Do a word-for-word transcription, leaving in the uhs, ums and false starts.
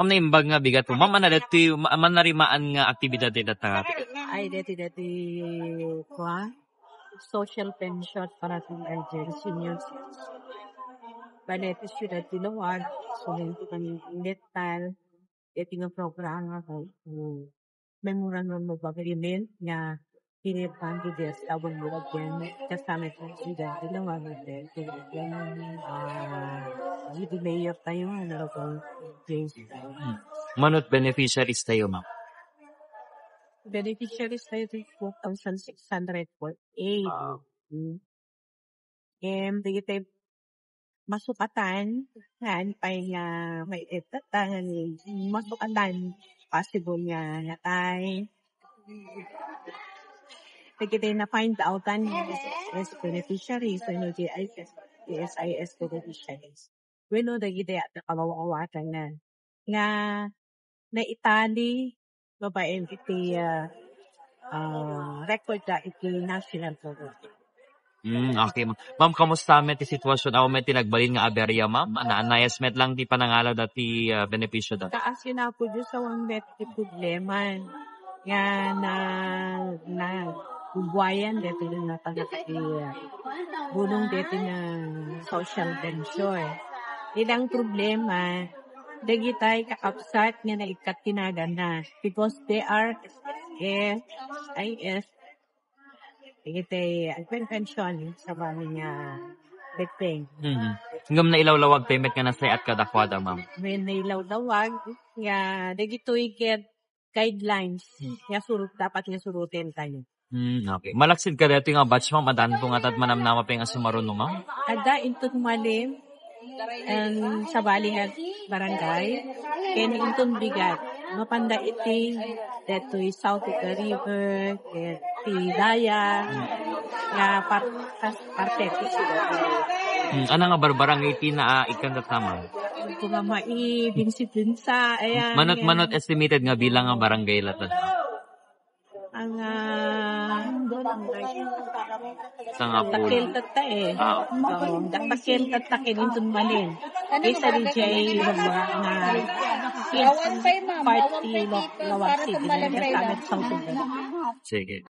Ma'am, naimbag nga bigat mo. Ma'am, ano daytoy, ma-, manarimaan nga aktibidad ti datang? Ay, deti, deti, kwa? Social pension para sa urgent seniors. Benepisyo deti lawag, so, deti kami dental, deti nga programa ko, mm, memorandum of agreement nga pinipanggidir sa abang lawag yan. Kasama ko si deti lawag, deti, ah, G D Mayor tayo, Honorable James. Hmm. Manot beneficiaries tayo, ma'am? Beneficiaries tayo, two thousand six hundred forty-eight. Wow. Hmm. Em, dagiti masukatan, nga pay nga maited tatta, nga ni-, masukatan, possible nga natay. Dagiti na-find outan nga S S S beneficiaries, wenno G I S, G S I S beneficiaries. Wenno dagiti a-, nakawawatan nga, nga naitali babaen iti, ah, ah, record da iti national program. Hmm, okay, ma'am. Ma'am, kamusta met ti sitwasyon? Awan met ti nagbalin nga aberya, ma'am? Ana-, anayas met lang ti panangala dati, ah, benepisyo da? Taas yun na po, Diyos, awan met ti problema. Nga na, na, bubuayan dito yung natagak ti, ah, bulong dito na social venture. Ilang problema, dagitay kakabsat nga naikkat ti naganna because they are S S S, I S, dagitay agpenpensyon sa bali nga betbeng. Mhm. Ngem nailawlawag pay met nga nasayat kadakuada, ma'am? When nailawlawag nga dagitoy ket guidelines Hmm. nga surut-, dapat nga suruten tayo. Hmm, okay. Malaksid kadaytoy nga batch, ma'am, adanto nga tad manamnama pay nga sumaruno, ma'am? Adda inton malem, em, sabali nga barangay, ken inton bigat, mapanda iti detoy south of the river, iti daya, nga par-, kas-, parte ti sila. Hmm, ano nga barbarangay ti naikkan tatta, ma'am? Ito nga mai, binsi-binsa, ayan, Manot, ayan. Manot estimated nga bilang nga barangay latta? Ang, ah, Sangapulo. Takil tatta eh. Ah. Oo, takil tatta ken inton malem. Kaysa di jay nga, nga, party lo-, lawag sige, nga sa South Sudan. Sige.